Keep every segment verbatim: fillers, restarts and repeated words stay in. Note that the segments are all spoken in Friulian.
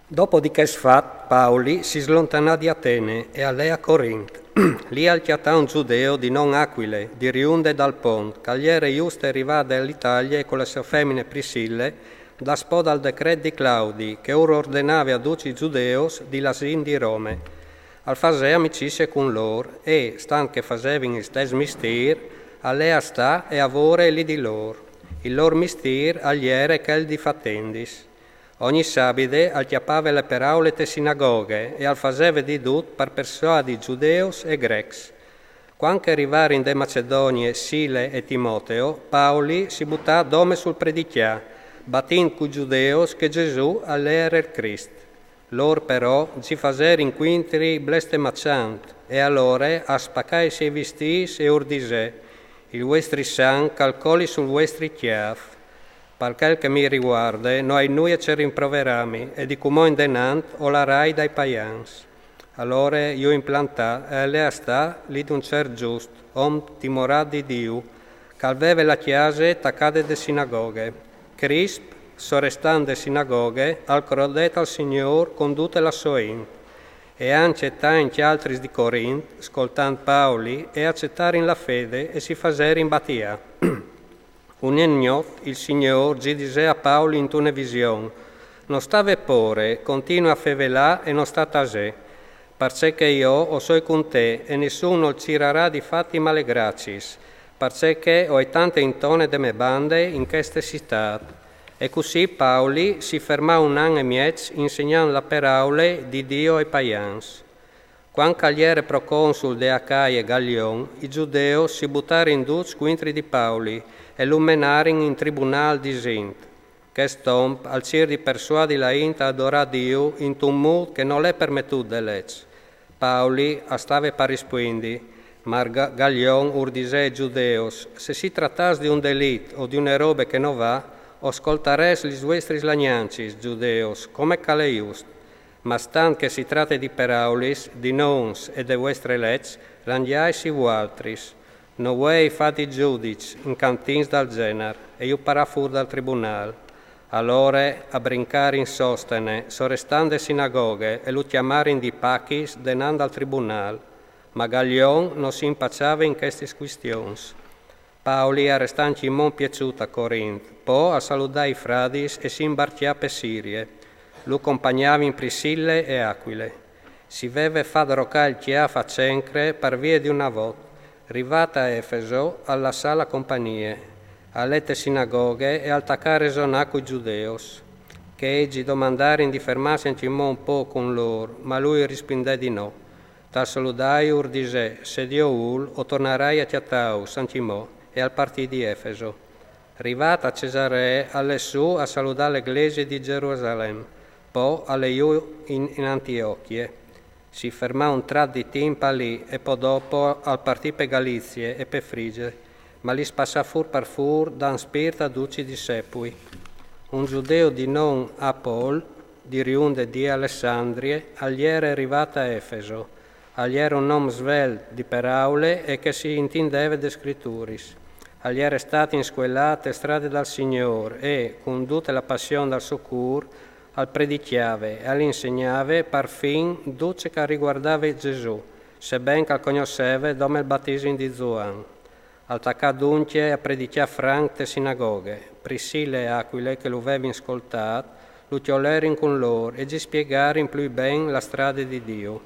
Dopo di chest fat, Pauli si slontanà di Atene e al lè a Corint. Li al cjatà un zudeo di non Acuile, di riunde dal Pont, che al jere juste rivà de l'Italie cu la sô femine Prisille, daspò dal decret di Claudi, che ur ordenave a ducj i zudeos di lasìn di Rome. Al fasè amicizie cun lôr e, stant che fasevin il stes mistîr, al lè a stâ e a vore li di lôr. Il lôr mistîr al jere chel di fâ tendis. Ogni sabide al cjapave la peraule te sinagoghe e al faseve di dut par persuadi zudeos e grecs. Cuant che rivarin de Macedonie Sile e Timoteo, Pauli si butà dome sul predicjâ, batint cui zudeos che Gesù al jere il Crist. Lôr però zi faserin cuintri blestemaçant, e alore al spacà i siei vistîts e ur disè: Il vuestri sanc al coli sul vuestri cjâf. Par chel che mi riguarde, no ai nuie ce rimproverâmi, e di cumò indenant o larai dai paians. Alore jù implantà e al lè a stâ li d'un cert Zust, om timorât di Diu, che al veve la cjase tacade de sinagoghe. Crisp, sorestant de sinagoghe, al crodè tal Signôr cun dute la sô int. E ancje tancj altris di Corint, scoltant Pauli, e acetarin la fede e si faserin batiâ. Une gnot il Signôr zi disè a Pauli intune vision: No stâ vê pôre, continue a fevelâ e no stâ tasê, parcè che jo o soi cun te e nissun nol cirarà di fâti male graciis, parcè che o ai tante intone de mê bande in cheste citât. E cussì Pauli si fermà un an e mieç insegnant la peraule di Diu ai paians. Cuant che al jere proconsul de Acaie Galion, i zudeos si butarin ducj cuintri di Pauli e lu menarin in tribunâl disint: Chest om al cîr di persuadi la int a adorâ Diu intun mût che nol è permetût de leç. Pauli al stave par rispuindi, ma Ga-, Galion ur disè ai zudeos: Se si tratàs di un delit o di une robe che no va, o scoltarès lis vuestris lagnancis, zudeos, come che al è just. Ma stant che si trate di peraulis, di nons e de vuestre leç, langjais i vualtris. No vuei fâti zudiçs in cantins dal gjenar, e ju parà fûr dal tribunâl. Alore a brincarin Sostene, sorestant de sinagoghe, e lu cjamarin di Pachis denant dal tribunâl. Ma Galion no si impaçave in chestis cuistions. Pauli al restà ancjemò impieçût a Corint, po al saludà i fradis e si imbarcjà pe Sirie. Lu compagnavin Prisille e Acuile. Si veve fat rocâ il cjâf a Cencre par vie di une vot. Rivât a Efeso, al lassà la compagnie. Al lè te sinagoghe e al tacà a resonâ cui zudeos, che ells i domandarin di fermâsi ancjemò un pôc cun lôr, ma lui i rispuindè di no. Tal soludai ur disè: Se Diu vûl, o tornarai a cjatâus ancjemò, e al partì di Efeso. Rivât a Cesaree, al lè sù a saludâ la glesie di Gjerusalem, po al lè jù in, in Antiochie. Si fermà un trat di timp alì e po dopo al partì pe Galizie e pe Frigie, ma lis passà fûr par fûr dant spirt a ducj i dissepui. Un zudeu di non Apol, di riunde di Alessandrie, al jere rivât a Efeso. Al jere un om svelt di peraule e che si intindeve des Scrituris. Al jere stât inscuelât te strade dal Signôr e, cun dute la passion dal so cûr, al predicjave e al insegnave parfin dut ce che al riguardave Gjesù, seben che al cognosseve dome il batisim di Zuan. Al tacà duncje a predicjâ franc te sinagoghe. Prisille e Acuile, che lu vevin scoltât, lu cjolerin cun lôr e gji spiegarin plui ben la strade di Diu.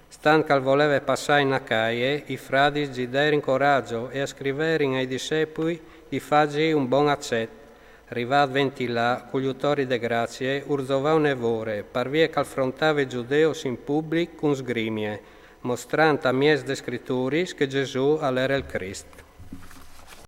Stant che al voleve passâ in Acaie, i fradis gji derin coragjo e a scriverin ai dissepui di fâgji un bon acet. Rivât ventri là, cul jutori de gracie, ur zovà une vore, par vie che al frontave i zudeus in public cun sgrimie, mostrant a mieç des Scrituris che Gjesù al jere il Crist.